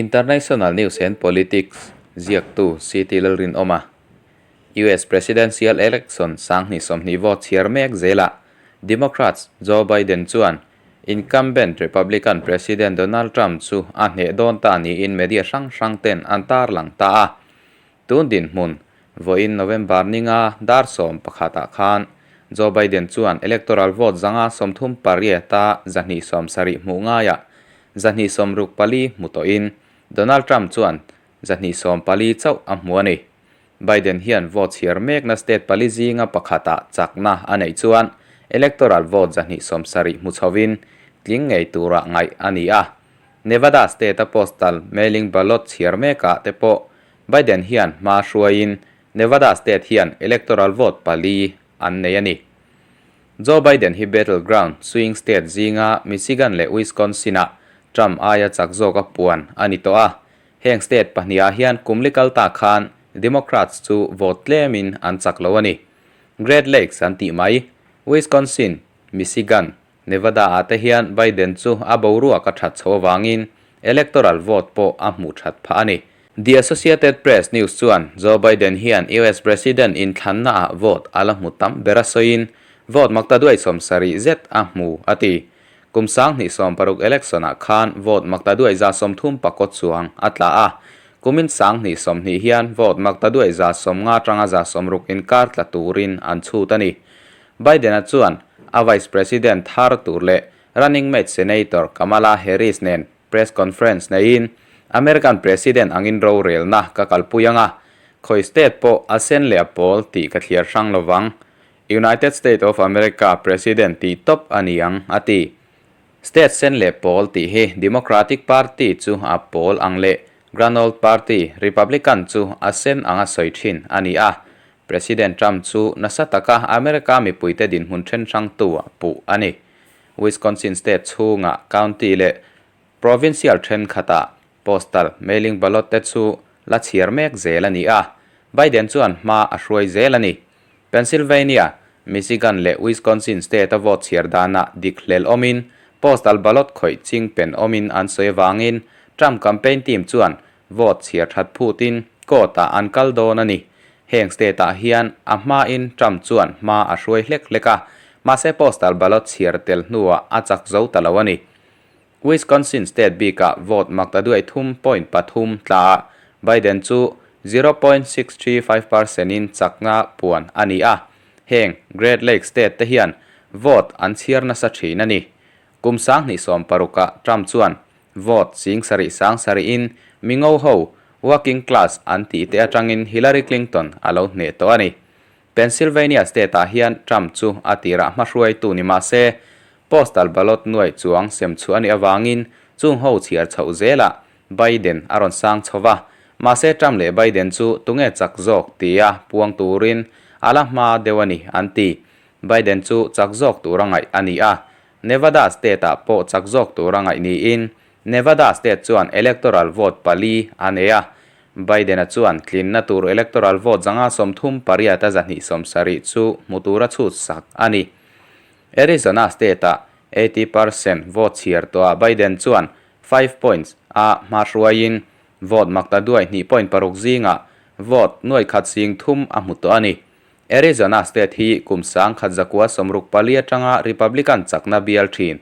International News and Politics ziaktu CT Lalrinawma, US Presidential Election 2020 vote chhiar mek zelah Democrats Joe Biden chuan incumbent Republican President Donald Trump chu a hneh dawn ta niin media hrang hrang ten an tarlang ta a. Tun dinhmun, vawiin November ninga dar 11 ah khan Joe Biden chuan electoral vote 138 a 270 hmuh ngaiah 264 hmu tawhin Donald Trump chuan 240 chauh a hmu a ni. Biden hian vote chhiar mekna state pali zinga pakhatah chakna a neih chuan electoral vote 270 hmu chhovin tling ngei tura ngaih a ni a. Nevada state-a postal mailing ballot chhiar mekah te pawh Biden hian hma hruaiin Nevada state hian electoral vote pali an nei a ni. Joe Biden hi battleground swing state zinga Michigan leh Wisconsin-ah Trump aia chak zawka puan a ni tawh a. Heng state pahnihah hian kum li kal ta khan Democrats chu vote tlemin an chak lo a ni. Great Lakes an tih mai, Wisconsin, Michigan, Nevada-ah te hian Biden chu a boruak a that chho avangin electoral vote pawh a hmuh that phah a ni. The Associated Press news chuan Joe Biden hian US President inthlannaah vote a la hmu tam ber a sawiin vote makta duai 70 zet a hmu a ti. Kum 2016 election-ah khan vote makta duai 34 chuang a tla a. Kumin 2020 hian vote makta duai 50 atanga 60 inkar tla turin an chhut a ni. Biden-a chuan a Vice President thar tur leh running mate Senator Kamala Harris nen press conference neiin American President angin rorelna ka kalpui anga, khawi state pawh a sen leh a pawl tih ka thliar hrang lovang. United States of America President tih tawp a ni ang, a ti. State sen leh pawl tih hi Democratic Party chu a pawl ang leh Grand Old Party, Republican, chu a sen anga sawi thin a ni a. President Trump chu nasa taka America mipuite dinhmun then hrangtu a puh a ni. Wisconsin state chhunga county leh provincial thenkhatah postal mailing ballot te chu la chhiar mek zel a ni a, Biden chuan hma a hruai zel a ni. Pennsylvania, Michigan leh Wisconsin state-a vote chhiar danah dik hlel awmin postal ballot khawih ching pen awmin an sawi avangin Trump campaign team chuan vote chhiar that phutin court-ah an kal dawn a ni. Heng state-ah hian a hmain Trump chuan hma a hruai hlek hlek a, mahse postal ballot chhiar tel hnuah a chak zo ta lo a ni. Wisconsin state bikah vote makta duai 3.3 tlaah Biden chu 0.635 percent in chakna puan a ni a. Heng Great Lakes state te hian vote an chhiar nasa thin a ni. Kum 2016ah Trump chuan vote 7,700 in mingo ho working class an tih te atangin Hillary Clinton a lo hneh tawh a ni. Pennsylvania state-ah hian Trump chu a tirah hmahruaitu ni mah se, postal ballot nuai chuang sem chhuah a nih avangin chung ho chhiar chhoh zelah Biden a rawn sang chho va. Mahse Trump leh Biden chu tunge chak zawk tia puang turin a la hma deuh a ni an ti. Biden chu chak zawk tura ngaih a ni a, Nevada state-ah pawh chak zawk tura ngaih niin Nevada state chuan electoral vote pali a nei a, Biden-a chuan tlinna tur electoral vote 138 a 270 chu hmu tura chhut sak a ni. Arizona state-ah 80% vote chhiar tawhah Biden chuan 5 points a hma hruaiin vote makta duai 2.6 zingah vote nuai khat sing thum a hmu tawh a ni. Arizona state hi kum 1964 atanga Republican chakna bial thin.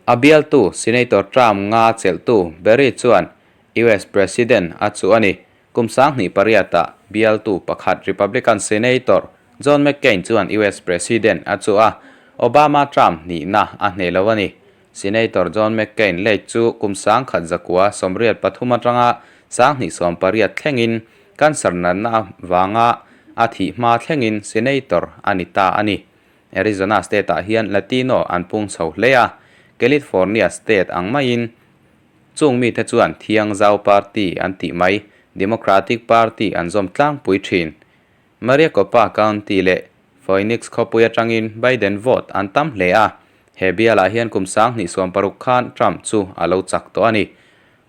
A bialtu Senator Trump nga chelhtu Barry chuan US President a chu a ni. Kum 2008ah bialtu pakhat Republican Senator John McCain chuan US President a chu a, Obama Trump nihna a hneh lo a ni. Senator John McCain late chu kum 1983 atanga 2018 thlengin cancer natna avanga a thih hma thlengin Senator a ni ta a ni. Arizona state-ah hian Latino an pung chho hle a, California state ang maiin chung mite chuan Thiang Zau Party an tih mai, Democratic Party an zawm tlangpui thin. Maricopa County leh Phoenix khawpui atangin Biden vote an tam hle a, he bialah hian kum 2016 khan Trump chu a lo chak tawh a ni.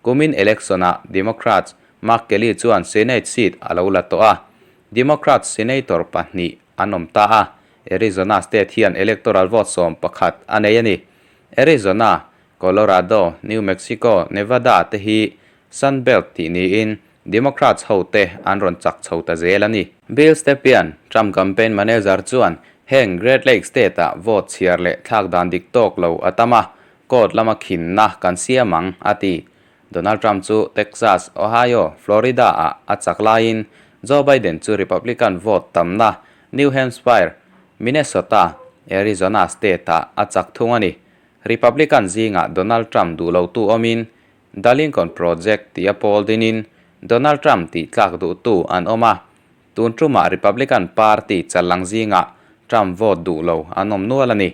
Kumin election-ah Democrats Mark Kelly chuan Senate seat a lo la tawh a, Democrats senator pahnih an awm ta a, Arizona state hian electoral vote 11 a nei a ni. Arizona, Colorado, New Mexico, Nevada te hi Sun Belt tih niin Democrats hote an rawn chak chho ta zel a ni. Bill Stepien, Trump campaign manager chuan heng Great Lakes state-ah vote chhiar leh thlak dan dik tawk lo a tam a, court lama khinna kan siam ang, a ti. Donald Trump chu Texas, Ohio, Florida-ah a chak laiin Joe Biden chu Republican vote tamna New Hampshire, Minnesota, Arizona state-ah a chak thung a ni. Republican zingah Donald Trump duh lotu awmin The Lincoln Project tih a pawl dinin Donald Trump tih tlak duhtu an awm a, tun tumah Republican Party challang zingah Trump vote duh lo an awm nual a ni.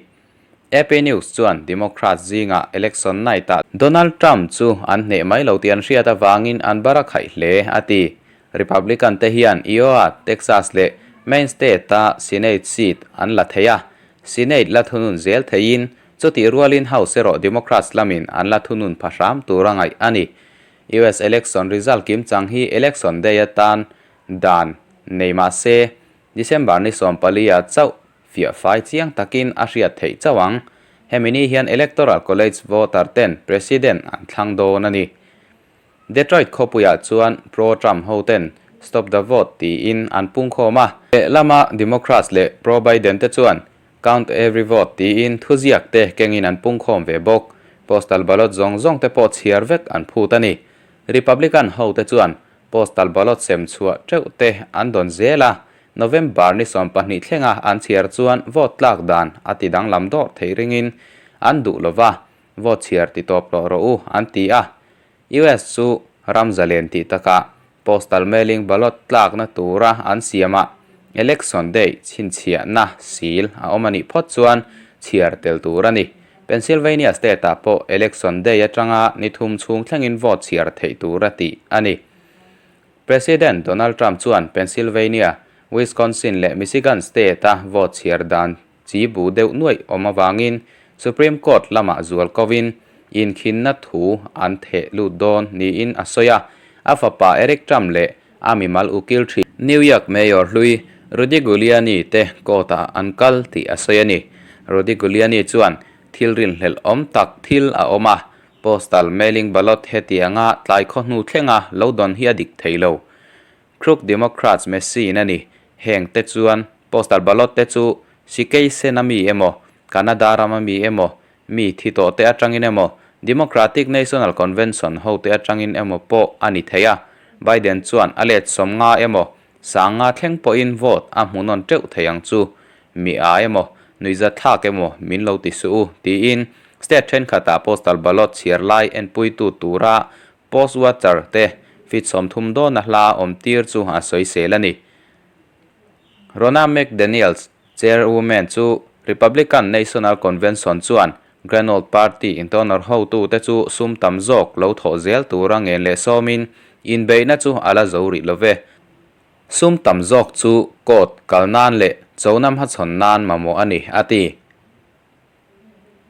AP News chuan Democrats zingah election night-ah Donald Trump chu an hneh mai lo tih an hriat avangin an bar a khaih hle, a ti. Republican te hian Iowa, Texas leh Maine state-a Senate seat an la thei a, Senate la thunun zel theiin chutih rualin House erawh Democrats lamin an la thunun pha hram tur a ngaih a ni. US election result kimchang hi election day atan dan nei mah se, December ni 14 ah chauh fiah fai chiang takin a hriat theih chauh ang. Hemi ni hian Electoral College voter ten President an thlang dawn a ni. Detroit khawpuiah chuan pro-Trump ho ten Stop the Vote tiin an pungkhawm a. Lehlama Democrats leh pro-Biden te chuan Count Every Vote tiin thuziak te kengin an pungkhawm ve bawk. Postal ballot zawng zawng te pawh chhiar vek an phut a ni. Republican ho te chuan Postal ballot sem chhuah teuh te an dawn zel a, November ni 12 thlenga an chhiar chuan vote tlak dan a ti danglam dawrh theih ringin an duh lo va, vote chhiar ti tawp rawh rawh u an ti a. US chu ram zalen tih takah postal mailing ballot tlakna tura an siamah election day chhinchhiahna sil a awm a nih phawt chuan chhiar tel tur a ni. Pennsylvania state-ah pawh election day atanga ni thum chhung thlengin vote chhiar theih tur a tih a ni. President Donald Trump chuan Pennsylvania, Wisconsin leh Michigan state-a vote chhiar dan chi bu deuh nuaih awm avangin Supreme Court lamah zual kovin inkhinna thu an theh lut dawn niin a sawi a. A fapa Eric Trump leh a mimal ukil thin New York Mayor hlui Rudy Giuliani te court-ah an kal tih a sawi a ni. Rudy Giuliani chuan thil rinhlelh awm tak thil a awm a, postal mailing ballot hetianga tlai khaw hnu thlenga lo dawn hi a dik thei lo. Crook Democrats machine a ni. Heng te chuan postal ballot te chu Sikeisen a mi emaw, Canada ram a mi emaw, mi thi tawh te atangin emaw, Democratic National Convention ho te atangin emaw pawh a ni thei a, Biden chuan a let 50 emaw, 500 thleng pawhin vote a hmu nawn teuh thei ang chu. Mi a emaw, nuihzathlak emaw min lo ti suh u, tiin state thenkhatah postal ballot chhiar lai enpuitu tura post watcher te feet 30 dawna hla awm tir chu a sawisel a ni. Ronna McDaniels, chairwoman chu Republican National Convention chuan Grand Old Party intawnawr hotute chu sum tam zawk lo thawh zel tura ngen leh sawmin inbeihna chu a la zo rih lo ve. Sum tam zawk chu court kal nan leh chonam hachhawn nan mamawh a ni, a ti.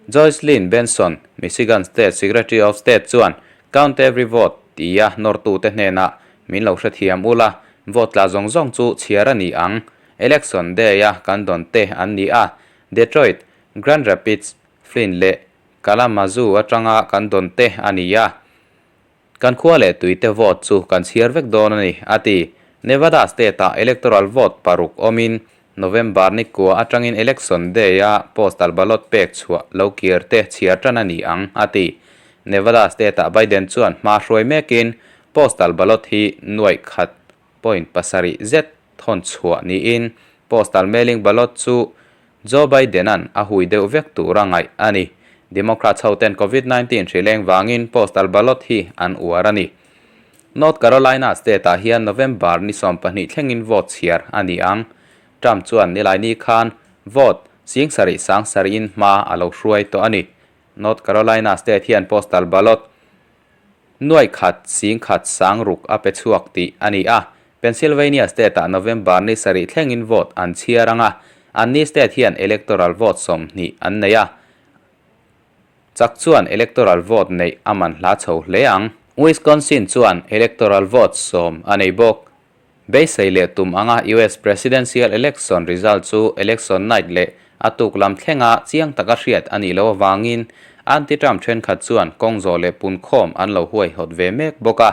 Joycelyn Benson, Michigan State Secretary of State chuan Count Every Vote tia nawrtute hnenah min lo hrethiam ula, vote tla zawng zawng chu chhiar a ni ang. Election Day-a kan dawn te an ni a, Detroit, Grand Rapids, Flint leh Kalamazoo atanga kan dawn te a ni a. Kan khua leh tuite vote chu kan chhiar vek dawn a ni, a ti. Nevada state-ah electoral vote paruk awmin November ni kua atangin election day-a postal ballot pek chhuah lo kir te chhiar tan a ni ang, a ti. Nevada state-ah Biden chuan hma hruai mekin postal ballot hi nuaih khat point pasarih zet thawn chhuah niin postal mailing ballot chu Joe Biden-a'n a hui deuh vek tura ngaih a ni. Democrats hoten Covid 19 hri leng vangin postal ballot hi an uar a ni. North Carolina state-ah hian November ni 12 thlengin vote chhiar a ni ang. Trump chuan nilaini khan vote 7,000 sarihin hma a lo hruai tawh a ni. North Carolina state hian postal ballot nuai khat 1,000 sang ruk a pe chhuak tih a ni a. Pennsylvania state-ah November ni sarih thlengin vote an chhiar ang a, anni state hian electoral vote 20 an nei a. Chak chuan electoral vote neih a man hla chho hle ang. Wisconsin chuan electoral vote 10 a nei bawk. Beisei leh tum anga US presidential election result chu election night leh a tuk lam thlenga chiang taka hriat a nih loh avangin Anti-Trump thenkhat chuan kawng zawh leh punkhawm an lo huaihawt ve mek bawk a.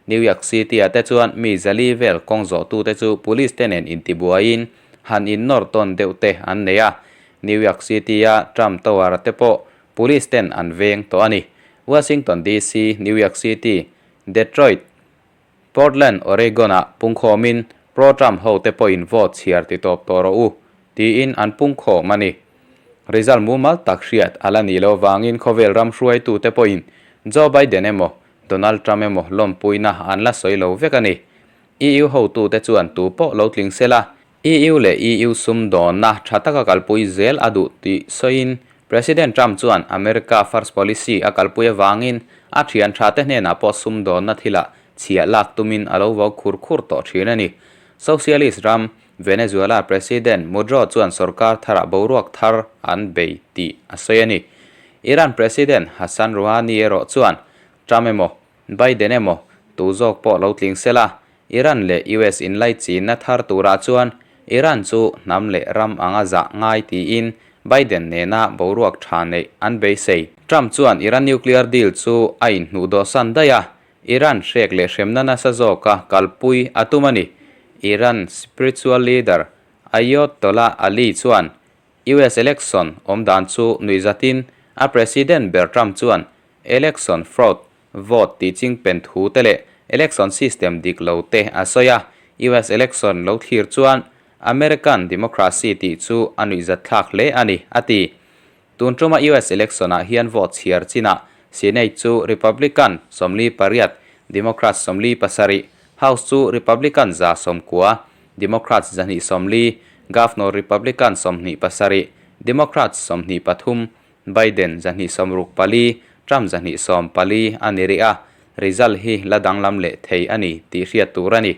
New York City-ah te chuan mi zali vel kawng zawhtute chu police te nen intibuaiin han innawr tawn deuh te an nei a. New York City-a Trump Tower te pawh police ten an veng tawh a ni. Washington DC, New York City, Detroit, Portland, Oregon-ah pungkhawmin pro-Trump ho te pawhin vote chhiar ti tawp tawh rawh u, tiin an pungkhawm a ni. Result mumal tak hriat a la nih loh vangin khawvel ram hruaitute pawhin Joe Biden emaw Donald Trump emaw lawmpuina an la sawi lo vek a ni. EU hotute chuan tu pawh lo tling sela, EU leh EU sumdawnna tha taka kalpui zel a duh tih sawiin President Trump chuan America First Policy a kalpui avangin a thian tha te hnenah pawh sumdawnna thilah chhiah lak tumin a lo vo khur khur tawh thin a ni. Socialist ram Venezuela President Mudro chuan sorkar tharah boruak thar an bei tih a sawi a ni. Iran President Hassan Rouhani erawh chuan Trump emaw Biden emaw tu zawk pawh lo tling sela, Iran leh US inlaichinna thar turah chuan Iran chu hnam leh ram anga zah ngai tiin Biden nena boruak tha neih an beisei. Trump chuan Iran nuclear deal chu a inhnuh dawhsan daih a, Iran hrek leh hremna nasa zawka kalpui a tum a ni. Iran spiritual leader Ayatollah Ali chuan US election awm dan chu nuihzatin a President ber Trump chuan election fraud vote tih ching pen thu te leh election system dik lo te a sawi a. US election lo thlir chuan American democracy tih chu a nuihzat thlak hle a ni, a ti. Tun tuma US election ah hian vote chhiar chinah Senate chu Republican 48, Democrats 47, House chu Republican 90, Democrats 240, Governor Republican 27, Democrats 23, Biden 264, Trump 240 a ni rih a, result hi la danglam leh thei a ni tih hriat tur a ni.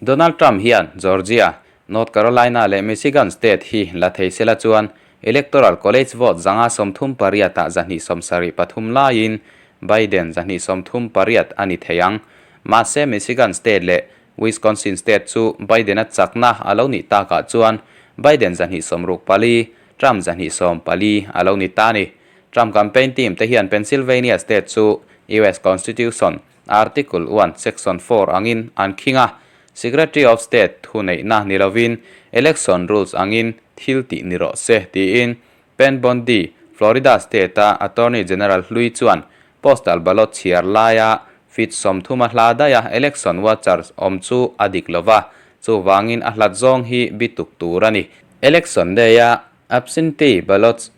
Donald Trump hian Georgia, North Carolina leh Michigan state hi la thei sela chuan Electoral College vote 138 ah 273 laiin Biden 238 a ni thei ang. Mahse Michigan state leh Wisconsin state chu Biden-a chakna a lo nih takah chuan Biden 264, Trump 240 a lo ni ta a ni. Trump campaign team te hian Pennsylvania state chu US Constitution Article one Section 4 angin an khing a, Secretary of State thuneihna ni lovin election rules angin thil tih ni rawh se tiin Pam Bondi, Florida state-a Attorney General hlui chuan postal ballot chhiar laia feet 30 a hla daiha election watchers awm chu a dik lo va, chuvangin a hlat zawng hi bituk tur a ni. Election day-a absentee ballots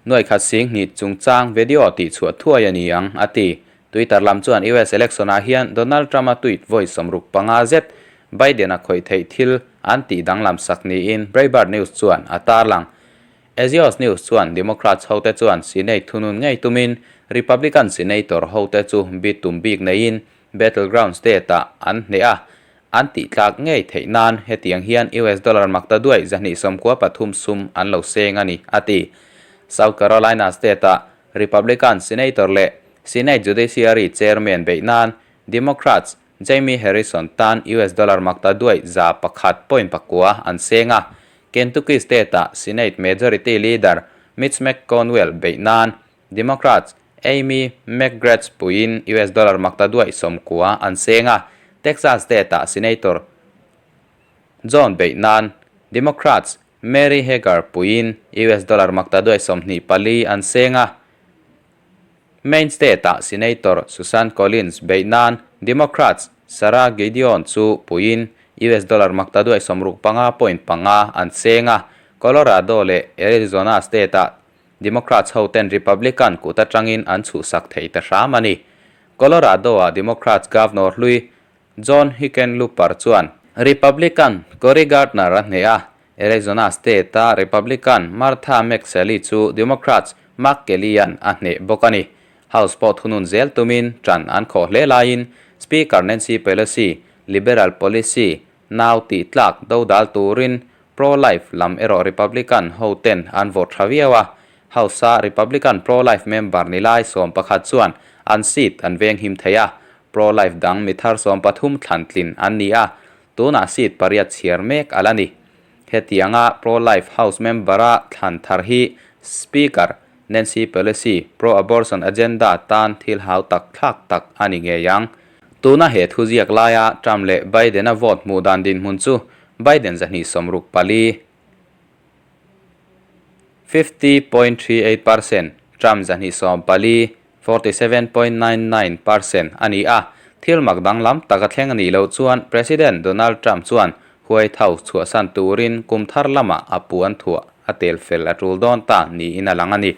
nuaikhat 2000 chungchang video tihchhuah thuai a ni ang, a ti. Twitter lam chuan US election-ah hian Donald Trump-a tweet vawi 65 zet Biden-a khawih theih thil an tih danglam sak niin Breitbart News chuan a tarlang. Axios News chuan Democrats hote chuan Senate thunun ngei tumin Republican Senator hote chu bit tum bik neiin battleground state-ah an hneh a, an tih tlak ngei theih nan hetiang hian US dollar makta duai 293 sum an lo seng a ni, a ti. South Carolina state-ah Republican Senator leh Senate Judiciary Chairman beih nan Democrats Jamie Harrison tan US dollar makta duai 101.9 an seng a. Kentucky state-ah Senate Majority Leader Mitch McConnell beih nan Democrats Amy McGrath puiin US dollar makta duai 90 an seng a. Texas state-ah Senator John beih nan Democrats Mary Hager puiin US dollar makta duai 24 an seng a. Maine state-ah Senator Susan Collins beih nan Democrats Sarah Gideon chu puiin US dollar makta duai 65.5 an seng a. Colorado leh Arizona state-ah Democrats hoten Republican kut atangin an chhuhsak thei ta hram a ni. Colorado-ah Democrats Governor hlui John Hickenlooper chuan Republican Cory Gardner a hneh a, Arizona state-a Republican Martha McSally chu Democrats Mark Kelly-a'n a hneh bawk a ni. House pawh thunun zel tumin ṭan an khawh hle laiin Speaker Nancy Pelosi liberal policy nau tih tlak dodal turin pro-life lam erawh Republican hoten an vote tha viau a. House-a Republican pro-life member ni lai 11 chuan an seat an venghim thei a, pro-life dang mi thar 13 thlan tlin an ni a, tunah seat pariat chhiar mek a la ni. Hetianga pro-life House member-a thlan thar hi Speaker Nancy Pelosi pro-abortion agenda tan thil hau tak thlak tak a ni ngei ang. Tuna he thuziak laia Trump leh Biden-a vote hmuh dan dinhmun chu Biden 264, 50.38%, Trump 214, 47.99%, a ni a. Thil mak danglam tak a thleng a nih loh chuan President Donald Trump chuan White House chhuahsan turin kum thar lamah a puan thuah a tel fel a tul dawn ta niin a lang a ni.